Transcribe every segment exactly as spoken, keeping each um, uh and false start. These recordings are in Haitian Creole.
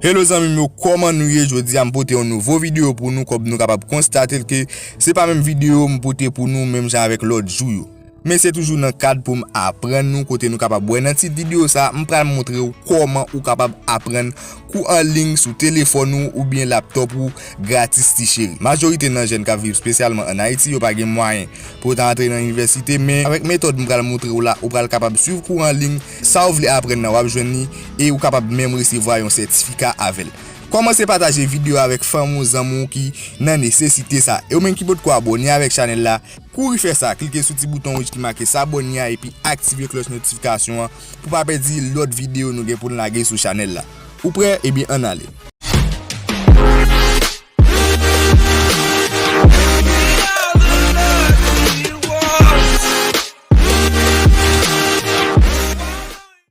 Hello zanmi m yo, kòman nou ye? Jodi a m pote yon nouvo videyo pou nou, kòm nou kapab konstate l ke se pa menm videyo m pote pou nou menm jan avèk lòt jou yo. Men se toujou nan kad pou m aprann nou, kote nou kapab wè nan tit videyo sa, m pral montre w kòman ou kapab aprann kou an liy sou telefòn ou oubyen laptòp ou gratis ti cheri. Majorite nan jèn k ap viv espesyalman ann Ayiti, yo pa gen mwayen pou yo ta antre nan inivèsite, men avèk metòd m pral montre w la, ou pral kapab swiv kou an liy, sa w vle aprann nan w ap jwenn li, e ou kapab menm resevwa yon sètifika avè l. Kòmanse pataje videyo avèk fanmi w, zanmi w ki nan nesesite sa. E ou menm ki potko abòne avèk chanèl la, kouri fè sa, klike sou ti bouton wouj ki make s'abonner a epi aktive klòch notifikasyon an pou pa pèdi lòt videyo nou gen pou n lage sou chanèl la. Ou prè? Ebyen, ann ale.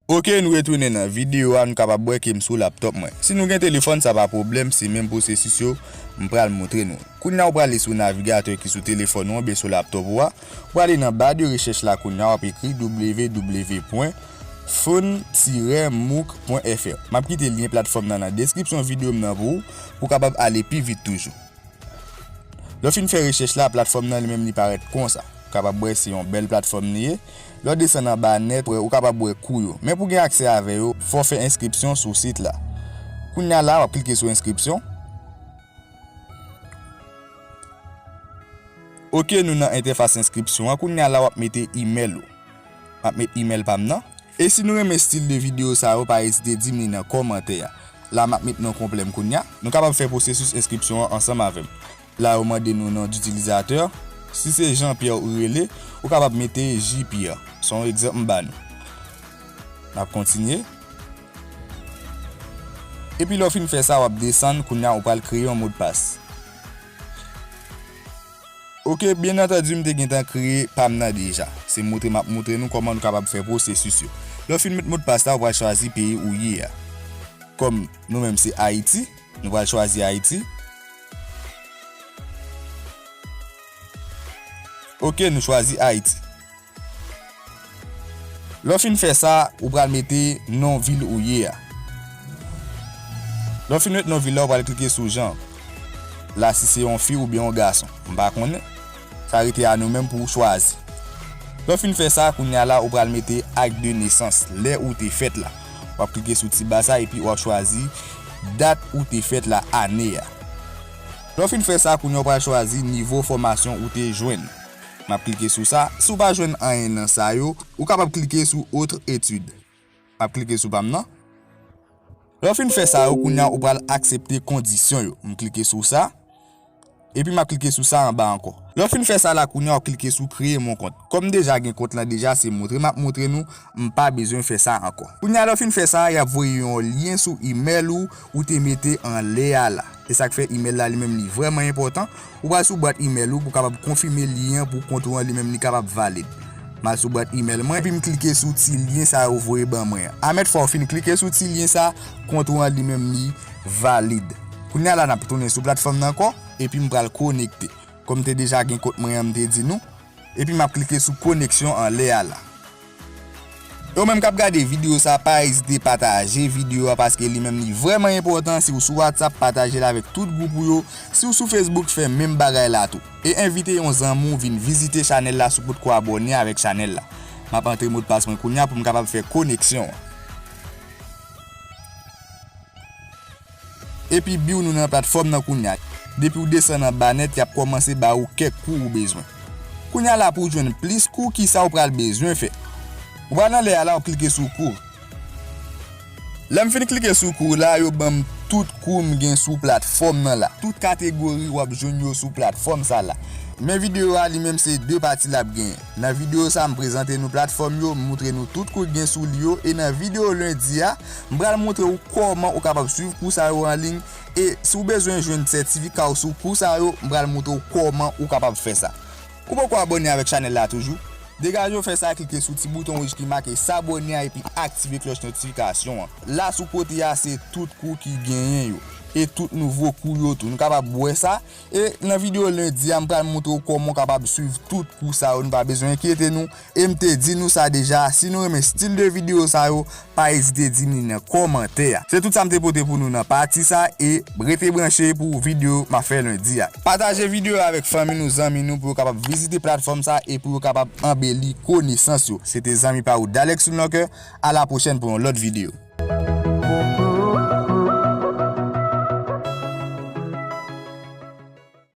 Ok, nou retounen nan videyo a, nou kapab wè ke m sou laptòp mwen. Si nou gen telefòn, sa pa pwoblèm, se menm pwosesis yo m pral montre nou. Kounye a, ou prale sou navigatè ki sou telefòn ou oubyen sou laptòp ou a. Ou prale nan ba de rechèch la kounye a, w ap ekri w w w pwen fun tiret mook pwen f r. M ap kite lyen platfòm nan nan deskripsyon videyo m nan pou ou, pou w kapab ale pi vit toujou. Lè w fin fè rechèch la, platfòm nan li menm li parèt konsa. Ou kapab wè se yon bèl platfòm li ye. Lè w desann anba nèt, ou kapab wè kou yo. Men pou gen aksè avè yo, fò w fè enskripsyon sou sit la. Kounye a la, w ap klike sou enskripsyon. Ok, nou nan entèfas enskripsyon an. Kounye a la, w ap mete imèl ou. M ap met imèl pa m nan. E si nou renmen estil de videyo sa yo, pa ezite di m li nan kòmantè a. La, m ap met non konplè m kounye a. Nou kapab fè pwosesis enskripsyon an ansanm avè m. La, yo mande nou non ditilizatè. Si se Jean Pierre ou rele, ou kapab mete J Pierre. Se yon egzanp m ba nou. N ap kontinye. Epi lè w fin fè sa, w ap desann, kounye a ou pral kreye yon modpas. Ok, byen antandi, m te gentan kreye pa m nan deja. Se montre m ap montre nou kòman nou kapab fè pwosesis yo. Lè w fin met modpas la, ou pral chwazi peyi ou ye a. Kòm nou menm se Ayiti, nou pral chwazi Ayiti. Ok, nou chwazi Ayiti. Lè w fin fè sa, ou pral mete non vil ou ye a. Lè w fin met non vil la, ou pral klike sou Jean. La, si se yon fi oubyen yon gason, m pa konnen. Sa rete a nou menm pou w chwazi. Lè w fin fè sa, kounye a la, ou pral mete ak de nesans, lè ou te fèt la. W ap klike sou ti ba sa epi w ap chwazi dat ou te fèt la, ane a. Lè w fin fè sa, kounye a ou pral chwazi nivo fòmasyon ou te jwenn. M ap klike sou sa. Si w pa jwenn anyen nan sa yo, ou kapab klike sou autres études. M ap klike sou pa m nan. Lè w fin fè sa yo, kounye a ou pral aksepte kondisyon yo. M klike sou sa. Epi m ap klike sou sa anba ankò. Lè w fin fè sa la, kounye a w ap klike sou créer mon compte. Kòm m deja gen kont lan deja, se montre m ap montre nou, m pa bezwen fè sa ankò. Kounye a lè w fin fè sa, y ap voye yon lyen sou imèl ou, ou te mete anlè a la. E sa k fè imèl la li menm li vrèman enpòtan. Ou pral sou bwat imèl ou pou w kapab konfime lyen an pou kont ou an li menm li kapab valid. M al sou bwat imèl mwen, epi m klike sou ti lyen sa yo voye ban mwen an. A mèt fwa w fin klike sou ti lyen sa, kont ou an li menm li valid. Kounye a la n ap tounen sou platfòm nan ankò, epi m pral konekte. Kòm m te deja gen kont mwen an, m te di nou, epi m ap klike sou koneksyon anlè a la. E ou menm k ap gade videyo sa, pa ezite pataje videyo a paske li menm li vrèman enpòtan. Si w sou WhatsApp, pataje l avèk tout gwoup ou yo. Si w sou Facebook, fè menm bagay la tou. E envite yon zanmi w vin vizite chanèl la si w potko abòne avèk chanèl la. M ap antre modpas mwen kounye a pou m kapab fè koneksyon an. Epi biw nou nan platfòm nan kounye a. Depi w desann anba nèt, y ap kòmanse ba ou kèk kou ou bezwen. Kounye a la pou w jwenn plis kou, kisa w pral bezwen fè? Ou pral anlè a la, w ap klike sou kou. Lè m fin klike sou kou la, yo ban m tout kou m gen sou platfòm nan la. Tout kategori w ap jwenn yo sou platfòm sa la. Men videyo a li menm se de pati l ap genyen. Nan videyo sa, m prezante nou platfòm yo, m moutre nou tout kou k gen sou li yo, e nan videyo lendi a, m pral moutre w kòman ou kapab swiv kou sa yo an liy, e si w bezwen jwenn sètifika w sou kou sa yo, m pral moutre w kòman ou kapab fè sa. Ou poko abòne avèk chanèl la toujou? Degaje w fè sa, klike sou ti bouton wouj ki make s'abonner a epi aktive klòch notifikasyon an. La sou kote a, se tout kou ki genyen yo. e tout nouvo kou yo tou. Nou kapab wè sa. E nan videyo lendi a, m pral montre w kòman w kapab swiv tout kou sa yo. Nou pa bezwen enkyete nou. E m te di nou sa deja, si nou renmen stil de videyo sa yo, pa ezite di m li nan kòmantè a. Se tout sa m te pote pou nou nan pati sa, e rete branche pou videyo m ap fè lendi a. Pataje videyo a avèk fanmi nou, zanmi nou, pou yo kapab vizite platfòm sa e pou yo kapab anbeli konesans yo. Se te zanmi pa ou Dalex Lounlocke. A la pwochèn pou yon lòt videyo.